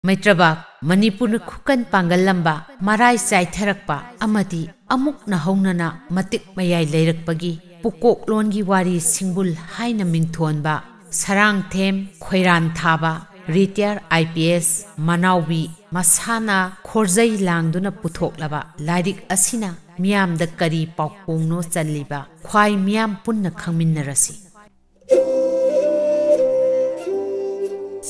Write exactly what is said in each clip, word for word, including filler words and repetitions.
ꯃꯩꯇ꯭ꯔꯕꯥꯛ ꯃꯅꯤꯄꯨꯔꯅ ꯈꯨꯀꯟ ꯄꯥꯡꯒꯜꯂꯝꯕ, ꯃꯔꯥꯏ ꯆꯥꯏꯊꯔꯛꯄ ꯑꯃꯗꯤ ꯑꯃꯨꯛꯅ ꯍꯧꯅꯅ ꯃꯇꯤꯛ ꯃꯌꯥꯏ ꯂꯩꯔꯛꯄꯒꯤ ꯄꯨꯀꯣꯛꯂꯣꯟꯒꯤ ꯋꯥꯔꯤ ꯁꯤꯡꯕꯨꯜ ꯍꯥꯏꯅ ꯃꯤꯡꯊꯣꯟꯕ Sarangthem ꯈꯣꯏꯔꯥꯟꯊꯥꯕ, retire I P S ꯃꯅꯥꯎꯕꯤ ꯃꯁꯥꯅ ꯈꯣꯔꯖꯩ ꯂꯥꯡꯗꯨꯅ ꯄꯨꯊꯣꯛꯂꯕ ꯂꯥꯏꯔꯤꯛ ꯑꯁꯤꯅ ꯃꯤꯌꯥꯝꯗ ꯀꯔꯤ ꯄꯥꯎꯈꯣꯡꯅꯣ ꯆꯜꯂꯤꯕ? ꯈ꯭ꯋꯥꯏ ꯃꯤꯌꯥꯝ ꯄꯨꯟꯅ ꯈꯪꯃꯤꯟꯅꯔꯁꯤ꯫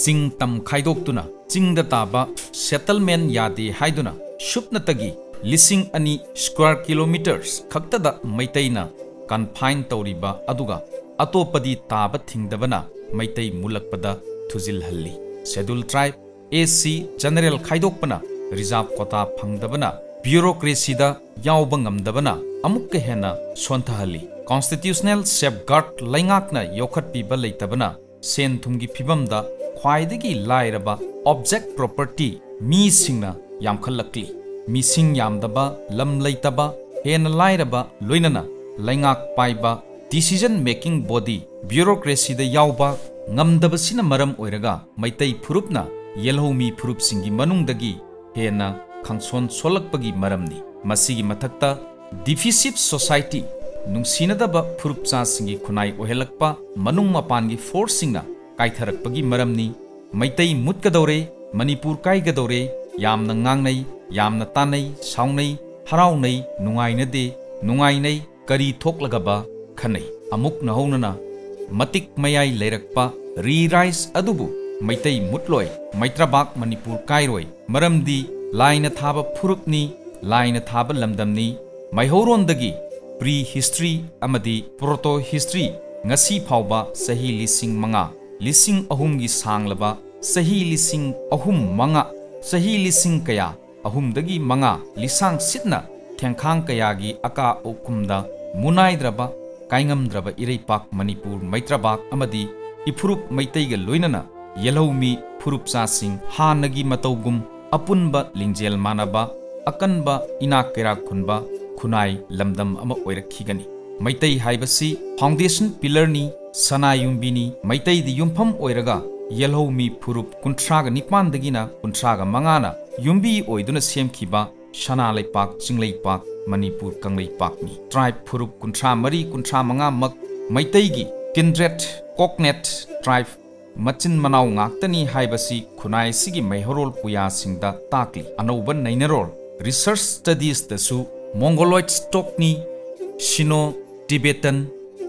ꯆꯤꯡ ꯇꯝ ꯈꯥꯏꯗꯣꯛꯇꯨꯅ ꯆꯤꯡꯗ ꯇꯥꯕ settlement ꯌꯥꯗꯦ ꯍꯥꯏꯗꯨꯅ ꯁꯨꯞꯅꯇꯒꯤ ꯂꯤꯁꯤꯡ ꯑꯅꯤ square kilometres ꯈꯛꯇꯗ ꯃꯩꯇꯩꯅ confine ꯇꯧꯔꯤꯕ ꯑꯗꯨꯒ ꯑꯇꯣꯞꯄꯗꯤ ꯇꯥꯕ ꯊꯤꯡꯗꯕꯅ Meitei ꯃꯨꯜꯂꯛꯄꯗ ꯊꯨꯖꯤꯜꯍꯜꯂꯤ꯫ Scheduled tribe, S C general ꯈꯥꯏꯗꯣꯛꯄꯅ reserve quota ꯐꯪꯗꯕꯅ bureaucracyꯗ ꯌꯥꯎꯕ ꯉꯝꯗꯕꯅ ꯑꯃꯨꯛꯀ ꯍꯦꯟꯅ ꯁꯣꯟꯊꯍꯜꯂꯤ꯫ Constitutional safeguard ꯂꯩꯉꯥꯛꯅ ꯌꯣꯛꯈꯠꯄꯤꯕ ꯂꯩꯇꯕꯅ ꯁꯦꯟ ꯊꯨꯝꯒꯤ ꯐꯤꯕꯝꯗ ꯈ꯭ꯋꯥꯏꯗꯒꯤ ꯂꯥꯏꯔꯕ object property ꯃꯤꯁꯤꯡꯅ ꯌꯥꯝꯈꯠꯂꯛꯂꯤ꯫ ꯃꯤꯁꯤꯡ ꯌꯥꯝꯗꯕ, ꯂꯝ ꯂꯩꯇꯕ, ꯍꯦꯟꯅ ꯂꯥꯏꯔꯕ, ꯂꯣꯏꯅꯅ ꯂꯩꯉꯥꯛ ꯄꯥꯏꯕ decision making body bureaucracyꯗ ꯌꯥꯎꯕ ꯉꯝꯗꯕꯁꯤꯅ ꯃꯔꯝ ꯑꯣꯏꯔꯒ ꯃꯩꯇꯩ ꯐꯨꯔꯨꯞꯅ ꯌꯦꯜꯍꯧꯃꯤ ꯐꯨꯔꯨꯞꯁꯤꯡꯒꯤ ꯃꯅꯨꯡꯗꯒꯤ ꯍꯦꯟꯅ ꯈꯪꯁꯣꯟ ꯁꯣꯜꯂꯛꯄꯒꯤ ꯃꯔꯝꯅꯤ꯫ ꯃꯁꯤꯒꯤ ꯃꯊꯛꯇ divisive society, ꯅꯨꯡꯁꯤꯅꯗꯕ ꯐꯨꯔꯨꯞꯆꯥꯁꯤꯡꯒꯤ ꯈꯨꯟꯅꯥꯏ ꯑꯣꯏꯍꯜꯂꯛꯄ, ꯃꯅꯨꯡ ꯃꯄꯥꯟꯒꯤ forceꯁꯤꯡꯅ ꯀꯥꯏꯊꯔꯛꯄꯒꯤ ꯃꯔꯝꯅꯤ꯫ ꯃꯩꯇꯩ ꯃꯨꯠꯀꯗꯧꯔꯦ, ꯃꯅꯤꯄꯨꯔ ꯀꯥꯏꯒꯗꯧꯔꯦ, ꯌꯥꯝꯅ ꯉꯥꯡꯅꯩ, ꯌꯥꯝꯅ ꯇꯥꯅꯩ, ꯁꯥꯎꯅꯩ, ꯍꯔꯥꯎꯅꯩ, ꯅꯨꯡꯉꯥꯏꯅꯗꯦ, ꯅꯨꯡꯉꯥꯏꯅꯩ, ꯀꯔꯤ ꯊꯣꯛꯂꯒꯕ ꯈꯟꯅꯩ꯫ ꯑꯃꯨꯛꯅ ꯍꯧꯅꯅ ꯃꯇꯤꯛ ꯃꯌꯥꯏ ꯂꯩꯔꯛꯄ re-rise ꯑꯗꯨꯕꯨ ꯃꯩꯇꯩ ꯃꯨꯠꯂꯣꯏ, ꯃꯩꯇ꯭ꯔꯕꯥꯛ ꯃꯅꯤꯄꯨꯔ ꯀꯥꯏꯔꯣꯏ, ꯃꯔꯝꯗꯤ ꯂꯥꯏꯅ ꯊꯥꯕ ꯐꯨꯔꯨꯞꯅꯤ, ꯂꯥꯏꯅ ꯊꯥꯕ ꯂꯝꯗꯝꯅꯤ꯫ ꯃꯩꯍꯧꯔꯣꯟꯗꯒꯤ pre history ꯑꯃꯗꯤ proto history ꯉꯁꯤ ꯐꯥꯎꯕ ꯆꯍꯤ ꯂꯤꯁꯤꯡ ꯃꯉꯥ, ꯂꯤꯁꯤꯡ ꯑꯍꯨꯝꯒꯤ ꯁꯥꯡꯂꯕ ꯆꯍꯤ ꯂꯤꯁꯤꯡ ꯑꯍꯨꯝ ꯃꯉꯥ, ꯆꯍꯤ ꯂꯤꯁꯤꯡ ꯀꯌꯥ, ꯑꯍꯨꯝꯗꯒꯤ ꯃꯉꯥ ꯂꯤꯁꯥꯡ ꯁꯤꯠꯅ ꯊꯦꯡꯈꯥꯡ ꯀꯌꯥꯒꯤ ꯑꯀꯥ ꯑꯀꯨꯝꯗ ꯃꯨꯅꯥꯏꯗ꯭ꯔꯕ, ꯀꯥꯏꯉꯝꯗ꯭ꯔꯕ ꯏꯔꯩꯄꯥꯛ ꯃꯅꯤꯄꯨꯔ ꯃꯩꯇ꯭ꯔꯕꯥꯛ ꯑꯃꯗꯤ ꯏꯐꯨꯔꯨꯞ ꯃꯩꯇꯩꯒ ꯂꯣꯏꯅꯅ ꯌꯦꯜꯍꯧꯃꯤ ꯐꯨꯔꯨꯞꯆꯥꯁꯤꯡ ꯍꯥꯟꯅꯒꯤ ꯃꯇꯧꯒꯨꯝ ꯑꯄꯨꯟꯕ ꯂꯤꯡꯖꯦꯜ ꯃꯥꯟꯅꯕ, ꯑꯀꯟꯕ ꯏꯅꯥꯛ ꯀꯩꯔꯥꯛ ꯈꯨꯟꯕ ꯈꯨꯟꯅꯥꯏ ꯂꯝꯗꯝ ꯑꯃ ꯑꯣꯏꯔꯛꯈꯤꯒꯅꯤ꯫ ꯃꯩꯇꯩ ꯍꯥꯏꯕꯁꯤ foundation pillarꯅꯤ, ꯁꯅꯥ ꯌꯨꯝꯕꯤꯅꯤ꯫ ꯃꯩꯇꯩꯗ ꯌꯨꯝꯐꯝ ꯑꯣꯏꯔꯒ ꯌꯦꯜꯍꯧꯃꯤ ꯐꯨꯔꯨꯞ ꯀꯨꯟꯊ꯭ꯔꯥꯒ ꯅꯤꯄꯥꯟꯗꯒꯤꯅ ꯀꯨꯟꯊ꯭ꯔꯥꯒ ꯃꯉꯥꯅ ꯌꯨꯝꯕꯤ ꯑꯣꯏꯗꯨꯅ ꯁꯦꯝꯈꯤꯕ ꯁꯅꯥ ꯂꯩꯄꯥꯛ, ꯆꯤꯡꯂꯩꯄꯥꯛ, ꯃꯅꯤꯄꯨꯔ ꯀꯪꯂꯩꯄꯥꯛꯅꯤ꯫ ꯇ꯭ꯔꯥꯏꯕ ꯐꯨꯔꯨꯞ ꯀꯨꯟꯊ꯭ꯔꯥ ꯃꯔꯤ, ꯀꯨꯟꯊ꯭ꯔꯥ ꯃꯉꯥꯃꯛ ꯃꯩꯇꯩꯒꯤ kindred, cognate tribe, ꯃꯆꯤꯟ ꯃꯅꯥꯎ ꯉꯥꯛꯇꯅꯤ ꯍꯥꯏꯕꯁꯤ ꯈꯨꯟꯅꯥꯏ ꯑꯁꯤꯒꯤ ꯃꯩꯍꯧꯔꯣꯜ ꯄꯨꯌꯥꯁꯤꯡꯗ ꯇꯥꯛꯂꯤ꯫ ꯑꯅꯧꯕ ꯅꯩꯅꯔꯣꯜ, research studiesꯇꯁꯨ Mongoloid stockꯅꯤ, Sino Tibetan,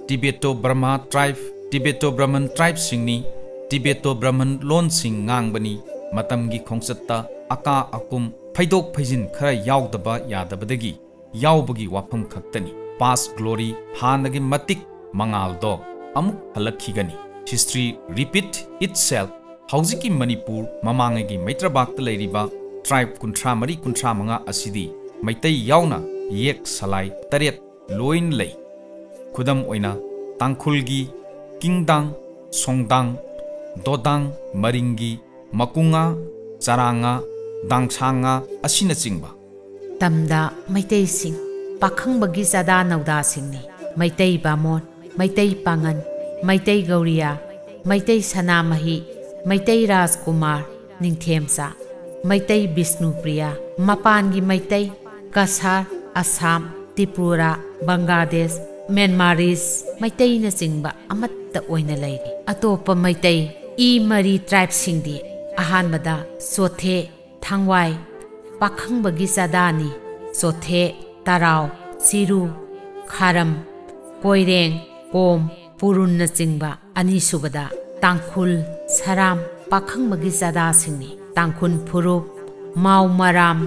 Tibeto-Burma tribe, Tibeto-Burman tribeꯁꯤꯡꯅꯤ, Tibeto-Burman ꯂꯣꯟꯁꯤꯡ ꯉꯥꯡꯕꯅꯤ꯫ ꯃꯇꯝꯒꯤ ꯈꯣꯡꯆꯠꯇ ꯑꯀꯥ ꯑꯀꯨꯝ, ꯐꯩꯗꯣꯛ ꯐꯩꯖꯤꯟ ꯈꯔ ꯌꯥꯎꯗꯕ ꯌꯥꯗꯕꯗꯒꯤ ꯌꯥꯎꯕꯒꯤ ꯋꯥꯐꯝ ꯈꯛꯇꯅꯤ꯫ Past glory ꯍꯥꯟꯅꯒꯤ ꯃꯇꯤꯛ ꯃꯉꯥꯜꯗꯣ ꯑꯃꯨꯛ ꯍꯜꯂꯛꯈꯤꯒꯅꯤ꯫ History repeat itself꯫ ꯍꯧꯖꯤꯛꯀꯤ ꯃꯅꯤꯄꯨꯔ, ꯃꯃꯥꯡꯉꯩꯒꯤ ꯃꯩꯇ꯭ꯔꯕꯥꯛꯇ ꯂꯩꯔꯤꯕ tribe ꯀꯨꯟꯊ꯭ꯔꯥ ꯃꯔꯤ, ꯀꯨꯟꯊ꯭ꯔꯥ ꯃꯉꯥ ꯑꯁꯤꯗꯤ ꯃꯩꯇꯩ ꯌꯥꯎꯅ ꯌꯦꯛ ꯁꯂꯥꯏ ꯇꯔꯦꯠ ꯂꯣꯏꯅ ꯂꯩ꯫ ꯈꯨꯗꯝ ꯑꯣꯏꯅ, ꯇꯥꯡꯈꯨꯜꯒꯤ ꯀꯤꯡꯗꯥꯡ, ꯁꯣꯡꯗꯥꯡ, ꯗꯣꯗꯥꯡ, ꯃꯔꯤꯡꯒꯤ ꯃꯀꯨꯉꯥ, ꯆꯔꯥꯉꯥ, ꯗꯥꯡꯁꯥꯉꯥ ꯑꯁꯤꯅꯆꯤꯡꯕ꯫ ꯇꯝꯗ ꯃꯩꯇꯩꯁꯤꯡ ꯄꯥꯈꯪꯕꯒꯤ ꯆꯥꯗꯥ ꯅꯧꯗꯥꯁꯤꯡꯅꯤ꯫ ꯃꯩꯇꯩ ꯕꯥꯃꯣꯟ, ꯃꯩꯇꯩ ꯄꯥꯉꯟ, ꯃꯩꯇꯩ ꯒꯧꯔꯤꯌꯥ, ꯃꯩꯇꯩ ꯁꯅꯥꯃꯍꯤ, ꯃꯩꯇꯩ ꯔꯥꯖꯀꯨꯃꯥꯔ, ꯅꯤꯡꯊꯦꯝꯆꯥ, ꯃꯩꯇꯩ ꯕꯤꯁꯅꯨꯄ꯭ꯔꯤꯌꯥ, ꯃꯄꯥꯟꯒꯤ ꯃꯩꯇꯩ, ꯀꯁꯥꯔ, ꯑꯁꯥꯝ, ꯇ꯭ꯔꯤꯄꯨꯔꯥ, ꯕꯪꯒ꯭ꯂꯥꯗꯦꯁ, ꯃ꯭ꯌꯥꯟꯃꯥꯔꯤꯁ ꯃꯩꯇꯩꯅꯆꯤꯡꯕ ꯑꯃꯠꯇ ꯑꯣꯏꯅ ꯂꯩꯔꯤ꯫ ꯑꯇꯣꯞꯄ ꯃꯩꯇꯩ ꯏ ꯃꯔꯤ tribeꯁꯤꯡꯗꯤ ꯑꯍꯥꯟꯕꯗ ꯆꯣꯊꯦ, ꯊꯥꯡꯋꯥꯏ ꯄꯥꯈꯪꯕꯒꯤ ꯆꯥꯗꯥꯅꯤ꯫ ꯆꯣꯊꯦ, ꯇꯔꯥꯎ, ꯆꯤꯔꯨ, ꯈꯥꯔꯝ, ꯀꯣꯏꯔꯦꯡ, ꯀꯣꯝ, ꯄꯨꯔꯨꯟꯅꯆꯤꯡꯕ꯫ ꯑꯅꯤꯁꯨꯕꯗ ꯇꯥꯡꯈꯨꯜ, ꯁꯔꯥꯝ ꯄꯥꯈꯪꯕꯒꯤ ꯆꯥꯗꯥꯁꯤꯡꯅꯤ꯫ ꯇꯥꯡꯈꯨꯜ ꯐꯨꯔꯨꯞ, ꯃꯥꯎ ꯃꯔꯥꯝ,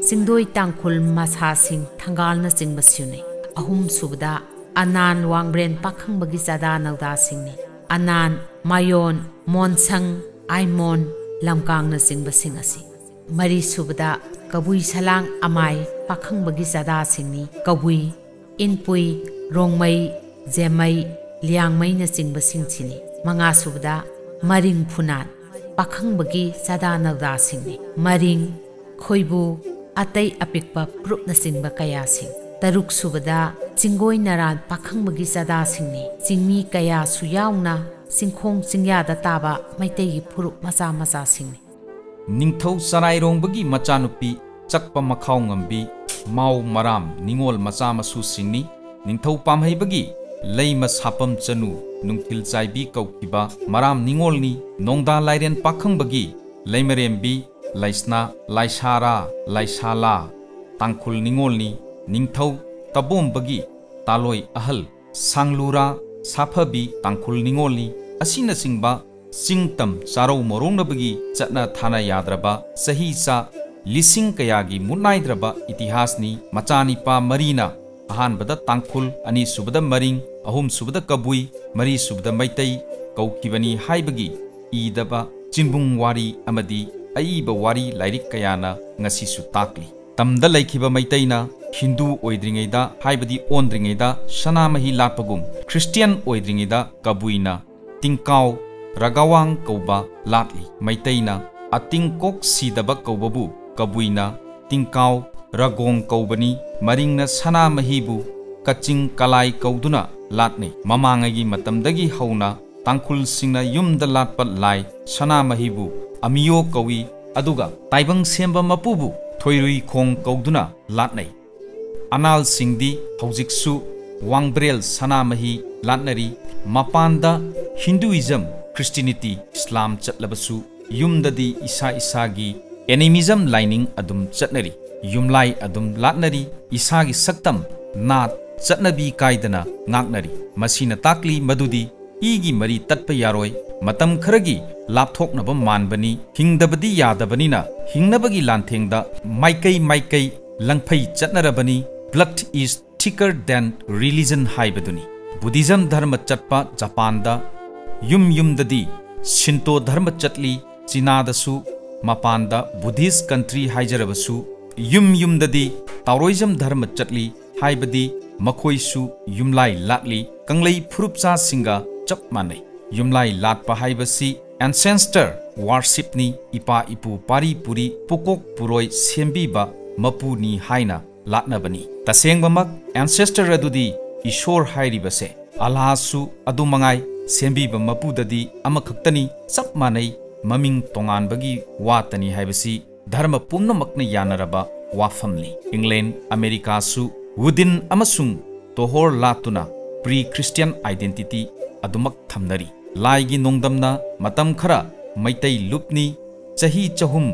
ꯆꯤꯡꯗꯣꯏ ꯇꯥꯡꯈꯨꯜ ꯃꯁꯥꯁꯤꯡ ꯊꯪꯒꯥꯜꯅꯆꯤꯡꯕꯁꯤꯡꯅꯤ꯫ ꯑꯍꯨꯝꯁꯨꯕꯗ ꯑꯅꯥꯟ ꯋꯥꯡꯕ꯭ꯔꯦꯟ ꯄꯥꯈꯪꯕꯒꯤ ꯆꯥꯗꯥ ꯅꯧꯗꯥꯁꯤꯡꯅꯤ꯫ ꯑꯅꯥꯟ, ꯃꯥꯌꯣꯟ, ꯃꯣꯟꯁꯪ, ꯑꯥꯏꯃꯣꯟ, ꯂꯝꯀꯥꯡꯅꯆꯤꯡꯕꯁꯤꯡ ꯑꯁꯤ꯫ ꯃꯔꯤꯁꯨꯕꯗ ꯀꯕꯨꯏ ꯁꯂꯥꯡ ꯑꯃꯥꯏ ꯄꯥꯈꯪꯕꯒꯤ ꯆꯥꯗꯥꯁꯤꯡꯅꯤ꯫ ꯀꯕꯨꯏ, ꯏꯟꯄꯨꯏ, ꯔꯣꯡꯃꯩ, ꯖꯦꯃꯩ, ꯂꯤꯌꯥꯡꯃꯩꯅꯆꯤꯡꯕꯁꯤꯡꯁꯤꯅꯤ꯫ ꯃꯉꯥꯁꯨꯕꯗ ꯃꯔꯤꯡ ꯐꯨꯅꯥꯟ ꯄꯥꯈꯪꯕꯒꯤ ꯆꯥꯗꯥ ꯅꯧꯗꯥꯁꯤꯡꯅꯤ꯫ ꯃꯔꯤꯡ, ꯈꯣꯏꯕꯨ, ꯑꯇꯩ ꯑꯄꯤꯛꯄ ꯐꯨꯔꯨꯞꯅꯆꯤꯡꯕ ꯀꯌꯥꯁꯤꯡ꯫ ꯇꯔꯨꯛꯁꯨꯕꯗ ꯆꯤꯡꯒꯣꯏ ꯅꯔꯥꯟ ꯄꯥꯈꯪꯕꯒꯤ ꯆꯥꯗꯥꯁꯤꯡꯅꯤ꯫ ꯆꯤꯡꯃꯤ ꯀꯌꯥꯁꯨ ꯌꯥꯎꯅ ꯆꯤꯡꯈꯣꯡ ꯆꯤꯡꯌꯥꯗ ꯇꯥꯕ ꯃꯩꯇꯩꯒꯤ ꯐꯨꯔꯨꯞ ꯃꯆꯥ ꯃꯆꯥꯁꯤꯡꯅꯤ꯫ ꯅꯤꯡꯊꯧ ꯆꯔꯥꯏꯔꯣꯡꯕꯒꯤ ꯃꯆꯥꯅꯨꯄꯤ ꯆꯛꯄ ꯃꯈꯥꯎ ꯉꯝꯕꯤ ꯃꯥꯎ ꯃꯔꯥꯝ ꯅꯤꯉꯣꯜ ꯃꯆꯥ ꯃꯁꯨꯁꯤꯡꯅꯤ꯫ ꯅꯤꯡꯊꯧ ꯄꯥꯝꯍꯩꯕꯒꯤ ꯂꯩꯃ ꯁꯥꯄꯝ ꯆꯅꯨ ꯅꯨꯡꯊꯤꯜ ꯆꯥꯏꯕꯤ ꯀꯧꯈꯤꯕ ꯃꯔꯥꯝ ꯅꯤꯉꯣꯜꯅꯤ꯫ ꯅꯣꯡꯗꯥ ꯂꯥꯏꯔꯦꯟ ꯄꯥꯈꯪꯕꯒꯤ ꯂꯩꯃꯔꯦꯝꯕꯤ ꯂꯥꯏꯁꯅꯥ ꯂꯥꯏꯁꯥꯔꯥ ꯂꯥꯏꯁꯥꯂꯥ ꯇꯥꯡꯈꯨꯜ ꯅꯤꯉꯣꯜꯅꯤ꯫ ꯅꯤꯡꯊꯧ ꯇꯕꯣꯝꯕꯒꯤ ꯇꯥꯂꯣꯏ ꯑꯍꯜ ꯁꯥꯡꯂꯨꯔꯥ ꯁꯥꯐꯕꯤ ꯇꯥꯡꯈꯨꯜ ꯅꯤꯉꯣꯜꯅꯤ꯫ ꯑꯁꯤꯅꯆꯤꯡꯕ ꯆꯤꯡ ꯇꯝ ꯆꯥꯔꯧ ꯃꯣꯔꯣꯡꯅꯕꯒꯤ ꯆꯠꯅ ꯊꯥꯅ ꯌꯥꯗ꯭ꯔꯕ ꯆꯍꯤ ꯆꯥ ꯂꯤꯁꯤꯡ ꯀꯌꯥꯒꯤ ꯃꯨꯠꯅꯥꯏꯗ꯭ꯔꯕ ꯏꯇꯤꯍꯥꯁꯅꯤ꯫ ꯃꯆꯥꯅꯤꯄꯥ ꯃꯔꯤꯅ ꯑꯍꯥꯟꯕꯗ ꯇꯥꯡꯈꯨꯜ, ꯑꯅꯤꯁꯨꯕꯗ ꯃꯔꯤꯡ, ꯑꯍꯨꯝꯁꯨꯕꯗ ꯀꯕꯨꯏ, ꯃꯔꯤꯁꯨꯕꯗ ꯃꯩꯇꯩ ꯀꯧꯈꯤꯕꯅꯤ ꯍꯥꯏꯕꯒꯤ ꯏꯗꯕ ꯆꯤꯟꯕꯨꯡ ꯋꯥꯔꯤ ꯑꯃꯗꯤ ꯑꯏꯕ ꯋꯥꯔꯤ ꯂꯥꯏꯔꯤꯛ ꯀꯌꯥꯅ ꯉꯁꯤꯁꯨ ꯇꯥꯛꯂꯤ꯫ ꯇꯝꯗ ꯂꯩꯈꯤꯕ ꯃꯩꯇꯩꯅ ꯍꯤꯟꯗꯨ ꯑꯣꯏꯗ꯭ꯔꯤꯉꯩꯗ ꯍꯥꯏꯕꯗꯤ ꯑꯣꯟꯗ꯭ꯔꯤꯉꯩꯗ ꯁꯅꯥꯃꯍꯤ ꯂꯥꯠꯄꯒꯨꯝ ꯈ꯭ꯔꯤꯁꯇꯤꯌꯥꯟ ꯑꯣꯏꯗ꯭ꯔꯤꯉꯩꯗ ꯀꯕꯨꯏꯅ ꯇꯤꯡꯀꯥꯎ ꯔꯒꯥꯋꯥꯡ ꯀꯧꯕ ꯂꯥꯠꯂꯤ꯫ ꯃꯩꯇꯩꯅ ꯑꯇꯤꯡꯀꯣꯛ ꯁꯤꯗꯕ ꯀꯧꯕꯕꯨ ꯀꯕꯨꯏꯅ ꯇꯤꯡꯀꯥꯎ ꯔꯒꯣꯡ ꯀꯧꯕꯅꯤ꯫ ꯃꯔꯤꯡꯅ ꯁꯅꯥꯃꯍꯤꯕꯨ ꯀꯆꯤꯡ ꯀꯂꯥꯏ ꯀꯧꯗꯨꯅ ꯂꯥꯠꯅꯩ꯫ ꯃꯃꯥꯡꯉꯩꯒꯤ ꯃꯇꯝꯗꯒꯤ ꯍꯧꯅ ꯇꯥꯡꯈꯨꯜꯁꯤꯡꯅ ꯌꯨꯝꯗ ꯂꯥꯠꯄ ꯂꯥꯏ ꯁꯅꯥꯃꯍꯤꯕꯨ ꯑꯃꯤꯌꯣ ꯀꯧꯏ, ꯑꯗꯨꯒ ꯇꯥꯏꯕꯪ ꯁꯦꯝꯕ ꯃꯄꯨꯕꯨ ꯊꯣꯏꯔꯨꯏꯈꯣꯡ ꯀꯧꯗꯨꯅ ꯂꯥꯠꯅꯩ꯫ ꯑꯅꯥꯜꯁꯤꯡꯗꯤ ꯍꯧꯖꯤꯛꯁꯨ ꯋꯥꯡꯕ꯭ꯔꯦꯜ ꯁꯅꯥꯃꯍꯤ ꯂꯥꯠꯅꯔꯤ꯫ ꯃꯄꯥꯟꯗ ꯍꯤꯟꯗꯨꯏꯖꯝ, ꯈ꯭ꯔꯤꯁꯇꯤꯅꯤꯇꯤ, ꯏꯁꯂꯥꯝ ꯆꯠꯂꯕꯁꯨ ꯌꯨꯝꯗꯗꯤ ꯏꯁꯥ ꯏꯁꯥꯒꯤ ꯑꯦꯅꯤꯃꯤꯖꯝ ꯂꯥꯏꯅꯤꯡ ꯑꯗꯨꯝ ꯆꯠꯅꯔꯤ꯫ ꯌꯨꯝꯂꯥꯏ ꯑꯗꯨꯝ ꯂꯥꯠꯅꯔꯤ꯫ ꯏꯁꯥꯒꯤ ꯁꯛꯇꯝ, ꯅꯥꯠ, ꯆꯠꯅꯕꯤ ꯀꯥꯏꯗꯅ ꯉꯥꯛꯅꯔꯤ꯫ ꯃꯁꯤꯅ ꯇꯥꯛꯂꯤ ꯃꯗꯨꯗꯤ ꯏꯒꯤ ꯃꯔꯤ ꯇꯠꯄ ꯌꯥꯔꯣꯏ꯫ ꯃꯇꯝ ꯈꯔꯒꯤ ꯂꯥꯞꯊꯣꯛꯅꯕ ꯃꯥꯟꯕꯅꯤ꯫ ꯍꯤꯡꯗꯕꯗꯤ ꯌꯥꯗꯕꯅꯤꯅ ꯍꯤꯡꯅꯕꯒꯤ ꯂꯥꯟꯊꯦꯡꯗ ꯃꯥꯏꯀꯩ ꯃꯥꯏꯀꯩ ꯂꯪꯐꯩ ꯆꯠꯅꯔꯕꯅꯤ꯫ Blood is thicker than religion ꯍꯥꯏꯕꯗꯨꯅꯤ꯫ ꯕꯨꯙꯤꯖꯝ ꯙꯔꯃ ꯆꯠꯄ ꯖꯄꯥꯟꯗ ꯌꯨꯝ ꯌꯨꯝꯗꯗꯤ ꯁꯤꯟꯇꯣ ꯙꯔꯃ ꯆꯠꯂꯤ꯫ ꯆꯤꯅꯥꯗꯁꯨ ꯃꯄꯥꯟꯗ ꯕꯨꯙꯤꯁ ꯀꯟꯇ꯭ꯔꯤ ꯍꯥꯏꯖꯔꯕꯁꯨ ꯌꯨꯝ ꯌꯨꯝꯗꯗꯤ ꯇꯥꯑꯣꯏꯖꯝ ꯙꯔꯃ ꯆꯠꯂꯤ꯫ ꯍꯥꯏꯕꯗꯤ ꯃꯈꯣꯏꯁꯨ ꯌꯨꯝꯂꯥꯏ ꯂꯥꯠꯂꯤ꯫ ꯀꯪꯂꯩ ꯐꯨꯔꯨꯞꯆꯥꯁꯤꯡꯒ ꯆꯞ ꯃꯥꯟꯅꯩ꯫ ꯌꯨꯝꯂꯥꯏ ꯂꯥꯠꯄ ꯍꯥꯏꯕꯁꯤ ancestor worshipꯅꯤ꯫ ꯏꯄꯥ ꯏꯄꯨ ꯄꯥꯔꯤ ꯄꯨꯔꯤ ꯄꯨꯀꯣꯛ ꯄꯨꯔꯣꯏ ꯁꯦꯝꯕꯤꯕ ꯃꯄꯨꯅꯤ ꯍꯥꯏꯅ ꯂꯥꯠꯅꯕꯅꯤ꯫ ꯇꯁꯦꯡꯕꯃꯛ ancestor ꯑꯗꯨꯗꯤ ꯏꯁꯣꯔ ꯍꯥꯏꯔꯤꯕꯁꯦ ꯑꯜꯂꯥꯍꯁꯨ ꯑꯗꯨꯃꯉꯥꯏ꯫ ꯁꯦꯝꯕꯤꯕ ꯃꯄꯨꯗꯗꯤ ꯑꯃꯈꯛꯇꯅꯤ, ꯆꯞ ꯃꯥꯟꯅꯩ, ꯃꯃꯤꯡ ꯇꯣꯉꯥꯟꯕꯒꯤ ꯋꯥꯇꯅꯤ ꯍꯥꯏꯕꯁꯤ ꯙꯔꯃ ꯄꯨꯝꯅꯃꯛꯅ ꯌꯥꯅꯔꯕ ꯋꯥꯐꯝꯅꯤ꯫ ꯏꯪꯂꯦꯟ, ꯑꯃꯦꯔꯤꯀꯥꯁꯨ ꯋꯨꯗꯤꯟ ꯑꯃꯁꯨꯡ ꯇꯣꯍꯣꯔ ꯂꯥꯠꯇꯨꯅ pre-Christian identity ꯑꯗꯨꯃꯛ ꯊꯝꯅꯔꯤ꯫ ꯂꯥꯏꯒꯤ ꯅꯣꯡꯗꯝꯅ ꯃꯇꯝ ꯈꯔ ꯃꯩꯇꯩ ꯂꯨꯞꯅꯤ, ꯆꯍꯤ ꯆꯍꯨꯝ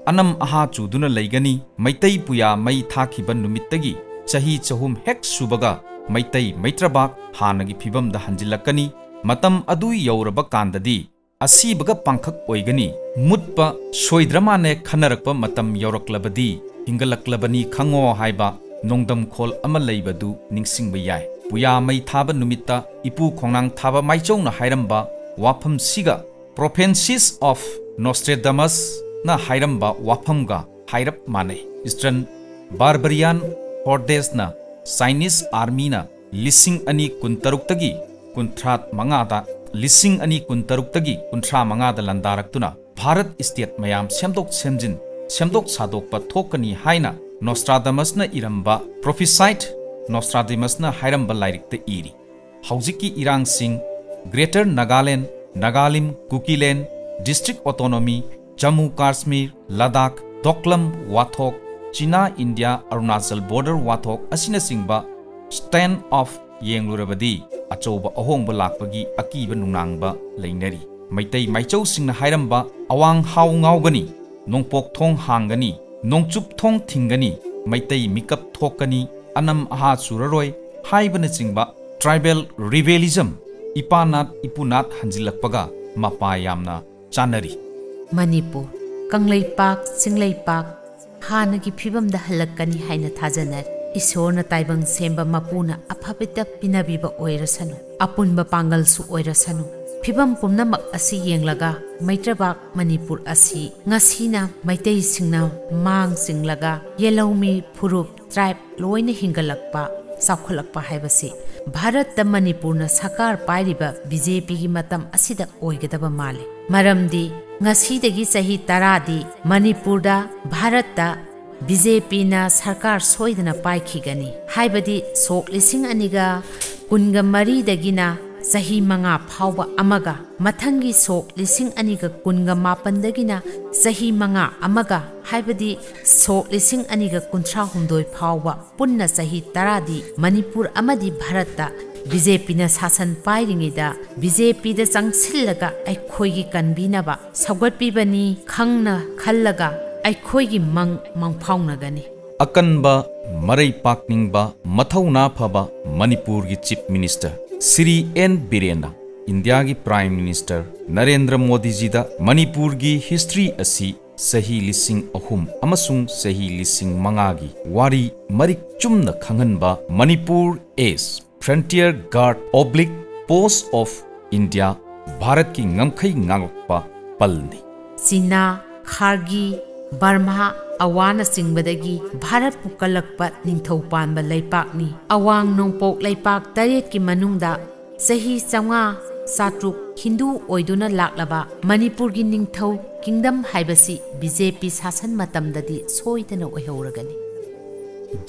ꯑꯅꯝ ꯑꯍꯥ ꯆꯨꯗꯨꯅ ꯂꯩꯒꯅꯤ꯫ ꯃꯩꯇꯩ ꯄꯨꯌꯥ ꯃꯩ ꯊꯥꯈꯤꯕ ꯅꯨꯃꯤꯠꯇꯒꯤ ꯆꯍꯤ ꯆꯍꯨꯝ ꯍꯦꯛ ꯁꯨꯕꯒ ꯃꯩꯇꯩ ꯃꯩꯇ꯭ꯔꯕꯥꯛ ꯍꯥꯟꯅꯒꯤ ꯐꯤꯕꯝꯗ ꯍꯟꯖꯤꯜꯂꯛꯀꯅꯤ꯫ ꯃꯇꯝ ꯑꯗꯨ ꯌꯧꯔꯕ ꯀꯥꯟꯗꯗꯤ ꯑꯁꯤꯕꯒ ꯄꯥꯡꯈꯛ ꯑꯣꯏꯒꯅꯤ꯫ ꯃꯨꯠꯄ ꯁꯣꯏꯗ꯭ꯔꯃꯥꯅꯦ ꯈꯟꯅꯔꯛꯄ ꯃꯇꯝ ꯌꯧꯔꯛꯂꯕꯗꯤ ꯍꯤꯡꯒꯠꯂꯛꯂꯕꯅꯤ ꯈꯪꯉꯣ ꯍꯥꯏꯕ ꯅꯣꯡꯗꯝꯈꯣꯜ ꯑꯃ ꯂꯩꯕꯗꯨ ꯅꯤꯡꯁꯤꯡꯕ ꯌꯥꯏ꯫ ꯄꯨꯌꯥ ꯃꯩ ꯊꯥꯕ ꯅꯨꯃꯤꯠꯇ ꯏꯄꯨ ꯈꯣꯡꯅꯥꯡ ꯊꯥꯕ ꯃꯥꯏꯆꯧꯅ ꯍꯥꯏꯔꯝꯕ ꯋꯥꯐꯝꯁꯤꯒ Prophecies of Nostradamus ꯅ ꯍꯥꯏꯔꯝꯕ ꯋꯥꯐꯝꯒ ꯍꯥꯏꯔꯞ ꯃꯥꯟꯅꯩ꯫ Eastern Barbarian Hordes ꯅ Chinese Army ꯅ ꯂꯤꯁꯤꯡ ꯑꯅꯤ ꯀꯨꯟꯇꯔꯨꯛꯇꯒꯤ ꯀꯨꯟꯊ꯭ꯔꯥ ꯃꯉꯥꯗ, ꯂꯤꯁꯤꯡ ꯑꯅꯤ ꯀꯨꯟꯇꯔꯨꯛꯇꯒꯤ ꯀꯨꯟꯊ꯭ꯔꯥ ꯃꯉꯥꯗ ꯂꯥꯟꯗꯥꯔꯛꯇꯨꯅ ꯚꯥꯔꯠ state ꯃꯌꯥꯝ ꯁꯦꯝꯗꯣꯛ ꯁꯦꯝꯖꯤꯟ, ꯁꯦꯝꯗꯣꯛ ꯁꯥꯗꯣꯛꯄ ꯊꯣꯛꯀꯅꯤ ꯍꯥꯏꯅ Nostradamus ꯅ ꯏꯔꯝꯕ Prophesied Nostradamus ꯅ ꯍꯥꯏꯔꯝꯕ ꯂꯥꯏꯔꯤꯛꯇ ꯏꯔꯤ꯫ ꯍꯧꯖꯤꯛꯀꯤ ꯏꯔꯥꯡꯁꯤꯡ, Greater Nagaland, Nagalim, Kukiland, District Autonomy, Jammu Kashmir, Ladakh, Doklam ꯋꯥꯊꯣꯛ, ꯆꯤꯅꯥ ꯏꯟꯗꯤꯌꯥ ꯑꯔꯨꯅꯥꯆꯜ border ꯋꯥꯊꯣꯛ ꯑꯁꯤꯅꯆꯤꯡꯕ stand of ꯌꯦꯡꯂꯨꯔꯕꯗꯤ ꯑꯆꯧꯕ ꯑꯍꯣꯡꯕ ꯂꯥꯛꯄꯒꯤ ꯑꯀꯤꯕ ꯅꯨꯡꯅꯥꯡꯕ ꯂꯩꯅꯔꯤ꯫ ꯃꯩꯇꯩ ꯃꯥꯏꯆꯧꯁꯤꯡꯅ ꯍꯥꯏꯔꯝꯕ "ꯑꯋꯥꯡ ꯍꯥꯎ ꯉꯥꯎꯒꯅꯤ, ꯅꯣꯡꯄꯣꯛ ꯊꯣꯡ ꯍꯥꯡꯒꯅꯤ, ꯅꯣꯡꯆꯨꯞ ꯊꯣꯡ ꯊꯤꯡꯒꯅꯤ, ꯃꯩꯇꯩ ꯃꯤꯀꯞ ꯊꯣꯛꯀꯅꯤ, ꯑꯅꯝ ꯑꯍꯥ ꯆꯨꯔꯔꯣꯏ" ꯍꯥꯏꯕꯅꯆꯤꯡꯕ tribal revisionism ꯏꯄꯥꯅꯥꯠ ꯏꯄꯨꯅꯥꯠ ꯍꯟꯖꯤꯜꯂꯛꯄꯒ ꯃꯄꯥ ꯌꯥꯝꯅ ꯆꯥꯅꯔꯤ꯫ ꯃꯅꯤꯄꯨꯔ, ꯀꯪꯂꯩꯄꯥꯛ, ꯆꯤꯡꯂꯩꯄꯥꯛ ꯍꯥꯟꯅꯒꯤ ꯐꯤꯕꯝꯗ ꯍꯜꯂꯛꯀꯅꯤ ꯍꯥꯏꯅ ꯊꯥꯖꯅꯔꯤ꯫ ꯏꯁꯣꯔꯅ ꯇꯥꯏꯕꯪ ꯁꯦꯝꯕ ꯃꯄꯨꯅ ꯑꯐꯕꯇ ꯄꯤꯅꯕꯤꯕ ꯑꯣꯏꯔꯁꯅꯨ, ꯑꯄꯨꯟꯕ ꯄꯥꯡꯒꯜꯁꯨ ꯑꯣꯏꯔꯁꯅꯨ꯫ ꯐꯤꯕꯝ ꯄꯨꯝꯅꯃꯛ ꯑꯁꯤ ꯌꯦꯡꯂꯒ ꯃꯩꯇ꯭ꯔꯕꯥꯛ ꯃꯅꯤꯄꯨꯔ ꯑꯁꯤ ꯉꯁꯤꯅ ꯃꯩꯇꯩꯁꯤꯡꯅ ꯃꯥꯡ ꯆꯤꯡꯂꯒ ꯌꯦꯜꯍꯧꯃꯤ ꯐꯨꯔꯨꯞ tribe ꯂꯣꯏꯅ ꯍꯤꯡꯒꯠꯂꯛꯄ, ꯆꯥꯎꯈꯠꯂꯛꯄ ꯍꯥꯏꯕꯁꯤ ꯚꯥꯔꯠꯇ ꯃꯅꯤꯄꯨꯔꯅ ꯁꯔꯀꯥꯔ ꯄꯥꯏꯔꯤꯕ BJP ꯒꯤ ꯃꯇꯝ ꯑꯁꯤꯗ ꯑꯣꯏꯒꯗꯕ ꯃꯥꯜꯂꯤ꯫ ꯃꯔꯝꯗꯤ ꯉꯁꯤꯗꯒꯤ ꯆꯍꯤ ꯇꯔꯥꯗꯤ ꯃꯅꯤꯄꯨꯔꯗ ꯚꯥꯔꯠꯇ BJP ꯅ ꯁꯔꯀꯥꯔ ꯁꯣꯏꯗꯅ ꯄꯥꯏꯈꯤꯒꯅꯤ꯫ ꯍꯥꯏꯕꯗꯤ ꯁꯣꯛ ꯂꯤꯁꯤꯡ ꯑꯅꯤꯒ ꯀꯨꯟꯒ ꯃꯔꯤꯗꯒꯤꯅ ꯆꯍꯤ ꯃꯉꯥ ꯐꯥꯎꯕ ꯑꯃꯒ, ꯃꯊꯪꯒꯤ ꯁꯣꯛ ꯂꯤꯁꯤꯡ ꯑꯅꯤꯒ ꯀꯨꯟꯒ ꯃꯥꯄꯟꯗꯒꯤꯅ ꯆꯍꯤ ꯃꯉꯥ ꯑꯃꯒ, ꯍꯥꯏꯕꯗꯤ ꯁꯣꯛ ꯂꯤꯁꯤꯡ ꯑꯅꯤꯒ ꯀꯨꯟꯊ꯭ꯔꯥ ꯍꯨꯝꯗꯣꯏ ꯐꯥꯎꯕ ꯄꯨꯟꯅ ꯆꯍꯤ ꯇꯔꯥꯗꯤ ꯃꯅꯤꯄꯨꯔ ꯑꯃꯗꯤ ꯚꯥꯔꯠꯇ ꯕꯤ ꯖꯦ ꯄꯤꯅ ꯁꯥꯁꯟ ꯄꯥꯏꯔꯤꯉꯩꯗ ꯕꯤ ꯖꯦ ꯄꯤꯗ ꯆꯪꯁꯤꯜꯂꯒ ꯑꯩꯈꯣꯏꯒꯤ ꯀꯟꯕꯤꯅꯕ ꯁꯧꯒꯠꯄꯤꯕꯅꯤ ꯈꯪꯅ ꯈꯜꯂꯒ ꯑꯩꯈꯣꯏꯒꯤ ꯃꯪ ꯃꯪꯐꯥꯎꯅꯒꯅꯤ꯫ ꯑꯀꯟꯕ, ꯃꯔꯩ ꯄꯥꯛꯅꯤꯡꯕ, ꯃꯊꯧꯅꯥ ꯐꯕ ꯃꯅꯤꯄꯨꯔꯒꯤ Chief Minister ꯁ꯭ꯔꯤ ꯑꯦꯟ ꯕꯤꯔꯦꯟꯅ ꯏꯟꯗꯤꯌꯥꯒꯤ Prime Minister ꯅꯔꯦꯟꯗ꯭ꯔ ꯃꯣꯗꯤꯖꯤꯗ ꯃꯅꯤꯄꯨꯔꯒꯤ history ꯑꯁꯤ ꯆꯍꯤ ꯂꯤꯁꯤꯡ ꯑꯍꯨꯝ ꯑꯃꯁꯨꯡ ꯆꯍꯤ ꯂꯤꯁꯤꯡ ꯃꯉꯥꯒꯤ ꯋꯥꯔꯤ ꯃꯔꯤꯛ ꯆꯨꯝꯅ ꯈꯪꯍꯟꯕ, Manipur as Frontier Guard oblique Post of India, ꯚꯥꯔꯠꯀꯤ ꯉꯝꯈꯩ ꯉꯥꯛꯂꯛꯄ ꯄꯜꯅꯤ꯫ ꯆꯤꯅꯥ, ꯈꯥꯔꯒꯤ, ꯕꯔꯃꯥ, ꯑꯋꯥꯅꯆꯤꯡꯕꯗꯒꯤ ꯚꯥꯔꯠꯄꯨ ꯀꯜꯂꯛꯄ ꯅꯤꯡꯊꯧ ꯄꯥꯟꯕ ꯂꯩꯄꯥꯛꯅꯤ꯫ ꯑꯋꯥꯡ ꯅꯣꯡꯄꯣꯛ ꯂꯩꯄꯥꯛ ꯇꯔꯦꯠꯀꯤ ꯃꯅꯨꯡꯗ ꯆꯍꯤ ꯆꯥꯝꯃꯉꯥ ꯆꯥꯇ꯭ꯔꯨꯛ ꯍꯤꯟꯗꯨ ꯑꯣꯏꯗꯨꯅ ꯂꯥꯛꯂꯕ ꯃꯅꯤꯄꯨꯔꯒꯤ ꯅꯤꯡꯊꯧ kingdom ꯍꯥꯏꯕꯁꯤ ꯕꯤ ꯖꯦ ꯄꯤ ꯁꯥꯁꯟ ꯃꯇꯝꯗꯗꯤ ꯁꯣꯏꯗꯅ ꯑꯣꯏꯍꯧꯔꯒꯅꯤ꯫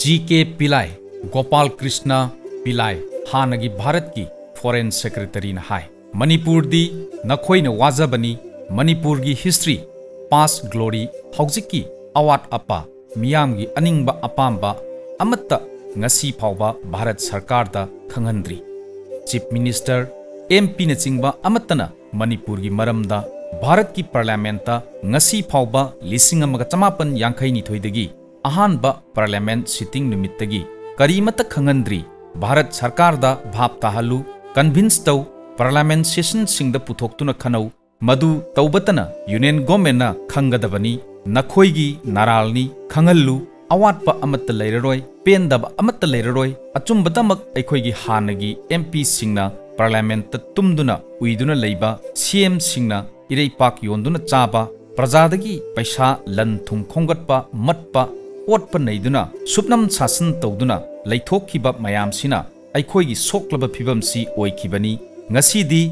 ꯖꯤ ꯀꯦ ꯄꯤꯂꯥꯏ, ꯒꯣꯄꯥꯜ ꯀ꯭ꯔꯤꯁꯅ ꯄꯤꯂꯥꯏ, ꯍꯥꯟꯅꯒꯤ ꯚꯥꯔꯠꯀꯤ Foreign Secretaryꯅ ꯍꯥꯏ, ꯃꯅꯤꯄꯨꯔꯗꯤ ꯅꯈꯣꯏꯅ ꯋꯥꯖꯕꯅꯤ, ꯃꯅꯤꯄꯨꯔꯒꯤ history, past glory, ꯍꯧꯖꯤꯛꯀꯤ ꯑꯋꯥꯠ ꯑꯄꯥ, ꯃꯤꯌꯥꯝꯒꯤ ꯑꯅꯤꯡꯕ ꯑꯄꯥꯝꯕ ꯑꯃꯠꯇ ꯉꯁꯤ ꯐꯥꯎꯕ ꯚꯥꯔꯠ ꯁꯔꯀꯥꯔꯗ ꯈꯪꯍꯟꯗ꯭ꯔꯤ꯫ Chief Minister, M Pꯅꯆꯤꯡꯕ ꯑꯃꯠꯇꯅ ꯃꯅꯤꯄꯨꯔꯒꯤ ꯃꯔꯝꯗ ꯚꯥꯔꯠꯀꯤ Parliamentꯇ ꯉꯁꯤ ꯐꯥꯎꯕ ꯂꯤꯁꯤꯡ ꯑꯃꯒ ꯆꯃꯥꯄꯟ ꯌꯥꯡꯈꯩ ꯅꯤꯊꯣꯏꯗꯒꯤ ꯑꯍꯥꯟꯕ Parliament sitting ꯅꯨꯃꯤꯠꯇꯒꯤ ꯀꯔꯤꯃꯠꯇ ꯈꯪꯍꯟꯗ꯭ꯔꯤ꯫ ꯚꯥꯔꯠ ꯁꯔꯀꯥꯔꯗ ꯚꯥꯞ ꯇꯥꯍꯜꯂꯨ, convince ꯇꯧ, Parliament sessionꯁꯤꯡꯗ ꯄꯨꯊꯣꯛꯇꯨꯅ ꯈꯟꯅꯧ, ꯃꯗꯨ ꯇꯧꯕꯇꯅ Union Governmentꯅ ꯈꯪꯒꯗꯕꯅꯤ꯫ ꯅꯈꯣꯏꯒꯤ ꯅꯔꯥꯜꯅꯤ, ꯈꯪꯍꯜꯂꯨ꯫ ꯑꯋꯥꯠꯄ ꯑꯃꯠꯇ ꯂꯩꯔꯔꯣꯏ, ꯄꯦꯟꯗꯕ ꯑꯃꯠꯇ ꯂꯩꯔꯔꯣꯏ꯫ ꯑꯆꯨꯝꯕꯗꯃꯛ ꯑꯩꯈꯣꯏꯒꯤ ꯍꯥꯟꯅꯒꯤ M Pꯁꯤꯡꯅ Parliamentꯇ ꯇꯨꯝꯗꯨꯅ ꯎꯏꯗꯨꯅ ꯂꯩꯕ, C Mꯁꯤꯡꯅ ꯏꯔꯩꯄꯥꯛ ꯌꯣꯟꯗꯨꯅ ꯆꯥꯕ, ꯄ꯭ꯔꯖꯥꯗꯒꯤ ꯄꯩꯁꯥ, ꯂꯟ ꯊꯨꯝ ꯈꯣꯝꯒꯠꯄ, ꯃꯠꯄ, ꯑꯣꯠꯄ ꯅꯩꯗꯨꯅ ꯁꯨꯞꯅꯝ ꯁꯥꯁꯟ ꯇꯧꯗꯨꯅ ꯂꯩꯊꯣꯛꯈꯤꯕ ꯃꯌꯥꯝꯁꯤꯅ ꯑꯩꯈꯣꯏꯒꯤ ꯁꯣꯛꯂꯕ ꯐꯤꯕꯝꯁꯤ ꯑꯣꯏꯈꯤꯕꯅꯤ꯫ ꯉꯁꯤꯗꯤ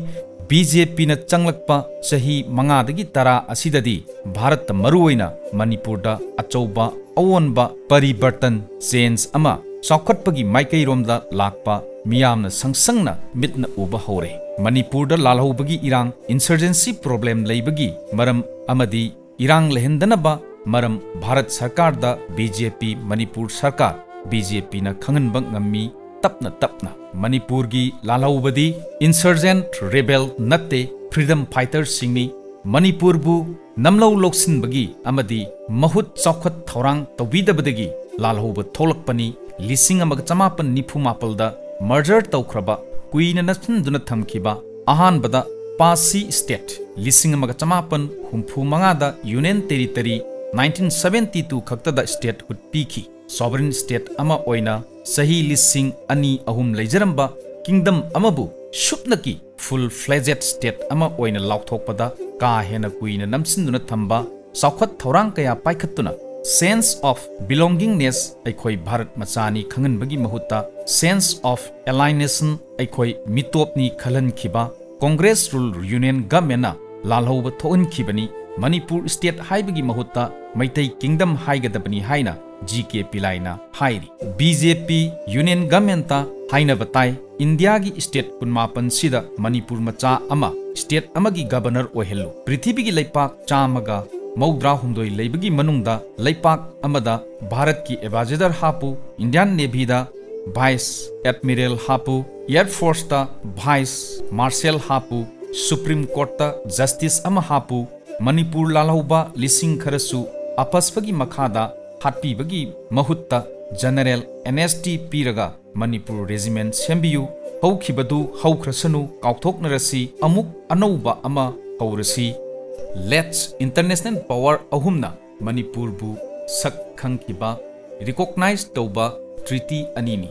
B J Pꯅ ꯆꯪꯂꯛꯄ ꯆꯍꯤ ꯃꯉꯥꯗꯒꯤ ꯇꯔꯥ ꯑꯁꯤꯗꯗꯤ ꯚꯥꯔꯠꯇ, ꯃꯔꯨꯑꯣꯏꯅ ꯃꯅꯤꯄꯨꯔꯗ ꯑꯆꯧꯕ ꯑꯑꯣꯟꯕ, ꯄꯔꯤꯕꯔꯇꯟ, change ꯑꯃ ꯆꯥꯎꯈꯠꯄꯒꯤ ꯃꯥꯏꯀꯩꯔꯣꯝꯗ ꯂꯥꯛꯄ ꯃꯤꯌꯥꯝꯅ ꯁꯪꯁꯪꯅ ꯃꯤꯠꯅ ꯎꯕ ꯍꯧꯔꯦ꯫ ꯃꯅꯤꯄꯨꯔꯗ ꯂꯥꯜꯍꯧꯕꯒꯤ ꯏꯔꯥꯡ, insurgency problem ꯂꯩꯕꯒꯤ ꯃꯔꯝ ꯑꯃꯗꯤ ꯏꯔꯥꯡ ꯂꯩꯍꯟꯗꯅꯕ ꯃꯔꯝ ꯚꯥꯔꯠ ꯁꯔꯀꯥꯔꯗ BJP, ꯃꯅꯤꯄꯨꯔ ꯁꯔꯀꯥꯔ, BJPꯅ ꯈꯪꯍꯟꯕ ꯉꯝꯃꯤ꯫ ꯇꯞꯅ ꯇꯞꯅ ꯃꯅꯤꯄꯨꯔꯒꯤ ꯂꯥꯜꯍꯧꯕꯗꯤ insurgent rebel ꯅꯠꯇꯦ, freedom fighterꯁꯤꯡꯅꯤ꯫ ꯃꯅꯤꯄꯨꯔꯕꯨ ꯅꯝꯂꯧ ꯂꯧꯁꯤꯟꯕꯒꯤ ꯑꯃꯗꯤ ꯃꯍꯨꯠ ꯆꯥꯎꯈꯠ ꯊꯧꯔꯥꯡ ꯇꯧꯕꯤꯗꯕꯗꯒꯤ ꯂꯥꯜꯍꯧꯕ ꯊꯣꯛꯂꯛꯄꯅꯤ꯫ ꯂꯤꯁꯤꯡ ꯑꯃꯒ ꯆꯃꯥꯄꯟ ꯅꯤꯐꯨ ꯃꯥꯄꯜꯗ merger ꯇꯧꯈ꯭ꯔꯕ, ꯀꯨꯏꯅ ꯅꯞꯁꯤꯟꯗꯨꯅ ꯊꯝꯈꯤꯕ ꯑꯍꯥꯟꯕꯗ ꯄꯥꯁꯤ state, ꯂꯤꯁꯤꯡ ꯑꯃꯒ ꯆꯃꯥꯄꯟ ꯍꯨꯝꯐꯨ ꯃꯉꯥꯗ union territory, nineteen seventy two ꯈꯛꯇꯗ statehood ꯄꯤꯈꯤ꯫ Sovereign state ꯑꯃ ꯑꯣꯏꯅ ꯆꯍꯤ ꯂꯤꯁꯤꯡ ꯑꯅꯤ ꯑꯍꯨꯝ ꯂꯩꯖꯔꯝꯕ kingdom ꯑꯃꯕꯨ ꯁꯨꯞꯅꯀꯤ full fledged state ꯑꯃ ꯑꯣꯏꯅ ꯂꯥꯎꯊꯣꯛꯄꯗ ꯀꯥ ꯍꯦꯟꯅ ꯀꯨꯏꯅ ꯅꯝꯁꯤꯟꯗꯨꯅ ꯊꯝꯕ, ꯆꯥꯎꯈꯠ ꯊꯧꯔꯥꯡ ꯀꯌꯥ ꯄꯥꯏꯈꯠꯇꯨꯅ sense of belongingness, ꯑꯩꯈꯣꯏ ꯚꯥꯔꯠ ꯃꯆꯥꯅꯤ ꯈꯪꯍꯟꯕꯒꯤ ꯃꯍꯨꯠꯇ sense of alienation, ꯑꯩꯈꯣꯏ ꯃꯤꯇꯣꯞꯅꯤ ꯈꯜꯍꯟꯈꯤꯕ Congress rule union governmentꯅ ꯂꯥꯜꯍꯧꯕ ꯊꯣꯛꯍꯟꯈꯤꯕꯅꯤ꯫ Manipur state ꯍꯥꯏꯕꯒꯤ ꯃꯍꯨꯠꯇ ꯃꯩꯇꯩ kingdom ꯍꯥꯏꯒꯗꯕꯅꯤ ꯍꯥꯏꯅ ꯖꯤ ꯀꯦ ꯄꯤꯂꯥꯏꯅ ꯍꯥꯏꯔꯤ꯫ BJP union governmentꯇ ꯍꯥꯏꯅꯕ ꯇꯥꯏ, ꯏꯟꯗꯤꯌꯥꯒꯤ state ꯀꯨꯟꯃꯥꯄꯟꯁꯤꯗ ꯃꯅꯤꯄꯨꯔ ꯃꯆꯥ ꯑꯃ state ꯑꯃꯒꯤ governor ꯑꯣꯏꯍꯜꯂꯨ꯫ ꯄ꯭ꯔꯤꯊꯤꯕꯤꯒꯤ ꯂꯩꯄꯥꯛ ꯆꯥꯝꯃꯒ ꯃꯧꯗ꯭ꯔꯥ ꯍꯨꯝꯗꯣꯏ ꯂꯩꯕꯒꯤ ꯃꯅꯨꯡꯗ ꯂꯩꯄꯥꯛ ꯑꯃꯗ ꯚꯥꯔꯠꯀꯤ ambassador ꯍꯥꯞꯄꯨ, Indian Navyꯗ vice admiral ꯍꯥꯞꯄꯨ, air forceꯇ vice marshal ꯍꯥꯞꯄꯨ, Supreme Courtꯇ justice ꯑꯃ ꯍꯥꯞꯄꯨ, ꯃꯅꯤꯄꯨꯔ ꯂꯥꯜꯍꯧꯕ ꯂꯤꯁꯤꯡ ꯈꯔꯁꯨ ꯑꯄꯁꯄꯒꯤ ꯃꯈꯥꯗ ꯍꯥꯠꯄꯤꯕꯒꯤ ꯃꯍꯨꯠꯇ general amnesty ꯄꯤꯔꯒ ꯃꯅꯤꯄꯨꯔ regiment ꯁꯦꯝꯕꯤꯌꯨ꯫ ꯍꯧꯈꯤꯕꯗꯨ ꯍꯧꯈ꯭ꯔꯁꯅꯨ, ꯀꯥꯎꯊꯣꯛꯅꯔꯁꯤ, ꯑꯃꯨꯛ ꯑꯅꯧꯕ ꯑꯃ ꯍꯧꯔꯁꯤ꯫ Let's international power ꯑꯍꯨꯝꯅ ꯃꯅꯤꯄꯨꯔꯕꯨ ꯁꯛ ꯈꯪꯈꯤꯕ, recognize ꯇꯧꯕ treaty ꯑꯅꯤꯅꯤ꯫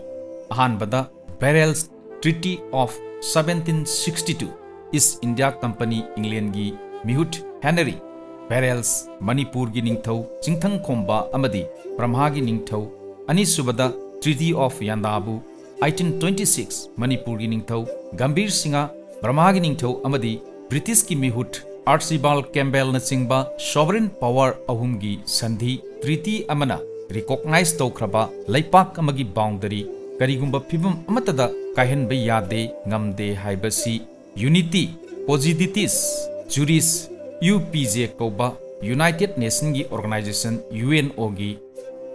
ꯑꯍꯥꯟꯕꯗ Versailles Treaty of seventeen sixty two, East India Company, Englandꯒꯤ ꯃꯤꯍꯨꯠ Henry Versailles, ꯃꯅꯤꯄꯨꯔꯒꯤ ꯅꯤꯡꯊꯧ ꯆꯤꯡꯊꯪꯈꯣꯝꯕ ꯑꯃꯗꯤ ꯕ꯭ꯔꯍꯃꯥꯒꯤ ꯅꯤꯡꯊꯧ꯫ ꯑꯅꯤꯁꯨꯕꯗ Treaty of Yandabo, eighteen twenty six, ꯃꯅꯤꯄꯨꯔꯒꯤ ꯅꯤꯡꯊꯧ ꯒꯝꯚꯤꯔ ꯁꯤꯡꯍ, ꯕ꯭ꯔꯍꯃꯥꯒꯤ ꯅꯤꯡꯊꯧ ꯑꯃꯗꯤ ꯕ꯭ꯔꯤꯇꯤꯁꯀꯤ ꯃꯤꯍꯨꯠ Archibald Campbellꯅꯆꯤꯡꯕ sovereign power ꯑꯍꯨꯝꯒꯤ ꯁꯟꯙꯤ, treaty ꯑꯃꯅ recognize ꯇꯧꯈ꯭ꯔꯕ ꯂꯩꯄꯥꯛ ꯑꯃꯒꯤ boundary ꯀꯔꯤꯒꯨꯝꯕ ꯐꯤꯚꯝ ꯑꯃꯠꯇꯗ ꯀꯥꯏꯍꯟꯕ ꯌꯥꯗꯦ, ꯉꯝꯗꯦ ꯍꯥꯏꯕꯁꯤ unity possidetis juris iupac ꯀꯧꯕ United Nationꯒꯤ organization, UNOꯒꯤ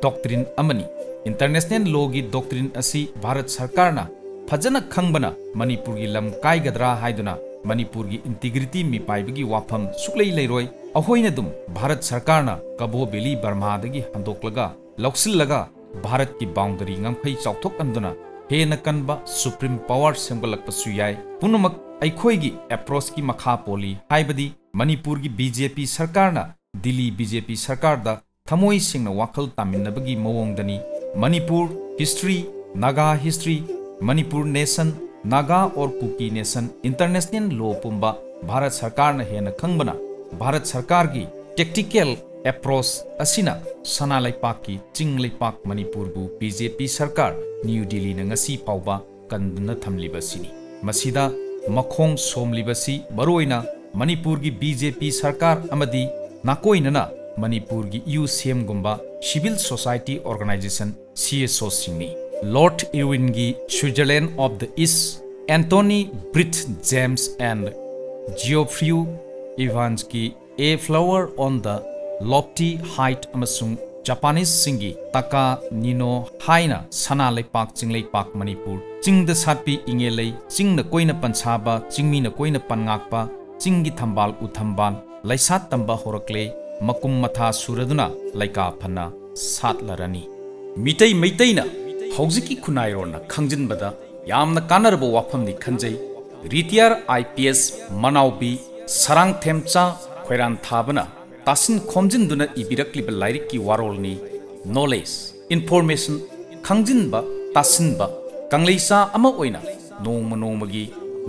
doctrine ꯑꯃꯅꯤ꯫ International lawꯒꯤ doctrine ꯑꯁꯤ ꯚꯥꯔꯠ ꯁꯔꯀꯥꯔꯅ ꯐꯖꯅ ꯈꯪꯕꯅ ꯃꯅꯤꯄꯨꯔꯒꯤ ꯂꯝ ꯀꯥꯏꯒꯗ꯭ꯔꯥ ꯍꯥꯏꯗꯨꯅ ꯃꯅꯤꯄꯨꯔꯒꯤ integrity ꯃꯤꯄꯥꯏꯕꯒꯤ ꯋꯥꯐꯝ ꯁꯨꯛꯂꯩ ꯂꯩꯔꯣꯏ꯫ ꯑꯩꯈꯣꯏꯅ ꯑꯗꯨꯝ ꯚꯥꯔꯠ ꯁꯔꯀꯥꯔꯅ ꯀꯕꯣ ꯚꯦꯂꯤ ꯕꯔꯃꯥꯗꯒꯤ ꯍꯟꯗꯣꯛꯂꯒ ꯂꯧꯁꯤꯜꯂꯒ ꯚꯥꯔꯠꯀꯤ boundary ꯉꯝꯈꯩ ꯆꯥꯎꯊꯣꯛꯍꯟꯗꯨꯅ ꯍꯦꯟꯅ ꯀꯟꯕ supreme power ꯁꯦꯝꯒꯠꯂꯛꯄꯁꯨ ꯌꯥꯏ꯫ ꯄꯨꯝꯅꯃꯛ ꯑꯩꯈꯣꯏꯒꯤ approachꯀꯤ ꯃꯈꯥ ꯄꯣꯜꯂꯤ, ꯍꯥꯏꯕꯗꯤ ꯃꯅꯤꯄꯨꯔꯒꯤ BJP ꯁꯔꯀꯥꯔꯅ ꯗꯤꯜꯂꯤ BJP ꯁꯔꯀꯥꯔꯗ ꯊꯃꯣꯏ ꯁꯦꯡꯅ ꯋꯥꯈꯜ ꯇꯥꯃꯤꯟꯅꯕꯒꯤ ꯃꯑꯣꯡꯗꯅꯤ꯫ Manipur history, Naga history, Manipur nation, Naga or Kuki nation, international law ꯄꯨꯝꯕ ꯚꯥꯔꯠ ꯁꯔꯀꯥꯔꯅ ꯍꯦꯟꯅ ꯈꯪꯕꯅ ꯚꯥꯔꯠ ꯁꯔꯀꯥꯔꯒꯤ tactical approach ꯑꯁꯤꯅ ꯁꯅꯥ ꯂꯩꯄꯥꯛꯀꯤ ꯆꯤꯡ ꯂꯩꯄꯥꯛ ꯃꯅꯤꯄꯨꯔꯕꯨ BJP ꯁꯔꯀꯥꯔ ꯅ꯭ꯌꯨ ꯗꯤꯜꯂꯤꯅ ꯉꯁꯤ ꯐꯥꯎꯕ ꯀꯟꯗꯨꯅ ꯊꯝꯂꯤꯕꯁꯤꯅꯤ꯫ ꯃꯁꯤꯗ ꯃꯈꯣꯡ ꯁꯣꯝꯂꯤꯕꯁꯤ ꯃꯔꯨꯑꯣꯏꯅ ꯃꯅꯤꯄꯨꯔꯒꯤ BJP ꯁꯔꯀꯥꯔ ꯑꯃꯗꯤ ꯅꯥꯀꯣꯏꯅꯅ ꯃꯅꯤꯄꯨꯔꯒꯤ ꯏꯌꯨ ꯁꯦꯝꯒꯨꯝꯕ civil society organization, CSOꯁꯤꯡꯅꯤ꯫ Lord Irwinꯒꯤ Switzerland of the East, Anthony Brit James and Geoffrey Evansꯀꯤ A Flower on the Lofty Height ꯑꯃꯁꯨꯡ Japaneseꯁꯤꯡꯒꯤ Taka Nino ꯍꯥꯏꯅ ꯁꯅꯥ ꯂꯩꯄꯥꯛ ꯆꯤꯡꯂꯩꯄꯥꯛ ꯃꯅꯤꯄꯨꯔ, ꯆꯤꯡꯗ ꯁꯥꯠꯄꯤ ꯏꯉꯦꯂꯩ, ꯆꯤꯡꯅ ꯀꯣꯏꯅ ꯄꯟꯁꯥꯕ, ꯆꯤꯡꯃꯤꯅ ꯀꯣꯏꯅ ꯄꯟꯉꯥꯛꯄ, ꯆꯤꯡꯒꯤ ꯊꯝꯕꯥꯜ ꯎꯊꯝꯕꯥꯜ, ꯂꯩꯁꯥꯠ ꯇꯝꯕ ꯍꯧꯔꯛꯂꯦ, ꯃꯀꯨꯝ ꯃꯊꯥ ꯁꯨꯔꯗꯨꯅ ꯂꯩꯀꯥ ꯐꯅ ꯁꯥꯠꯂꯔꯅꯤ꯫ ꯃꯤꯇꯩ ꯃꯩꯇꯩꯅ ꯍꯧꯖꯤꯛꯀꯤ ꯈꯨꯟꯅꯥꯏꯔꯣꯟꯅ ꯈꯪꯖꯤꯟꯕꯗ ꯌꯥꯝꯅ ꯀꯥꯟꯅꯔꯕ ꯋꯥꯐꯝꯅꯤ ꯈꯟꯖꯩ꯫ Retired IPS ꯃꯅꯥꯎꯕꯤ ꯁꯔꯥꯡꯊꯦꯝꯆꯥ ꯈꯣꯏꯔꯥꯟꯊꯥꯕꯅ ꯇꯥꯁꯤꯟ ꯈꯣꯝꯖꯤꯟꯗꯨꯅ ꯏꯕꯤꯔꯛꯂꯤꯕ ꯂꯥꯏꯔꯤꯛꯀꯤ ꯋꯥꯔꯣꯜꯅꯤ Knowledge, Information, ꯈꯪꯖꯤꯟꯕ, ꯇꯥꯁꯤꯟꯕ, ꯀꯪꯂꯩꯆꯥ ꯑꯃ ꯑꯣꯏꯅ ꯅꯣꯡꯃ ꯅꯣꯡꯃꯒꯤ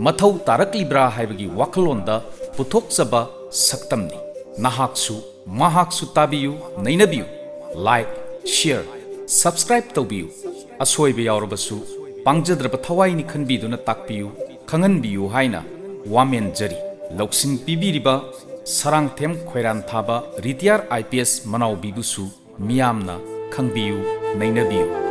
ꯃꯊꯧ ꯇꯥꯔꯛꯂꯤꯕ꯭ꯔꯥ ꯍꯥꯏꯕꯒꯤ ꯋꯥꯈꯜꯂꯣꯟꯗ ꯄꯨꯊꯣꯛꯆꯕ ꯁꯛꯇꯝꯅꯤ꯫ ꯅꯍꯥꯛꯁꯨ ꯃꯍꯥꯛꯁꯨ ꯇꯥꯕꯤꯌꯨ, ꯅꯩꯅꯕꯤꯌꯨ, like, share, subscribe ꯇꯧꯕꯤꯌꯨ꯫ ꯑꯁꯣꯏꯕ ꯌꯥꯎꯔꯕꯁꯨ ꯄꯥꯡꯖꯗ꯭ꯔꯕ ꯊꯋꯥꯏꯅꯤ ꯈꯟꯕꯤꯗꯨꯅ ꯇꯥꯛꯄꯤꯌꯨ, ꯈꯪꯍꯟꯕꯤꯌꯨ ꯍꯥꯏꯅ ꯋꯥꯃꯦꯟꯖꯔꯤ꯫ ꯂꯧꯁꯤꯡ ꯄꯤꯕꯤꯔꯤꯕ ꯁꯔꯥꯡꯊꯦꯝ ꯈꯣꯏꯔꯥꯟꯊꯥꯕ Retired IPS ꯃꯅꯥꯎꯕꯤꯕꯨꯁꯨ ꯃꯤꯌꯥꯝꯅ ꯈꯪꯕꯤꯌꯨ, ꯅꯩꯅꯕꯤꯌꯨ꯫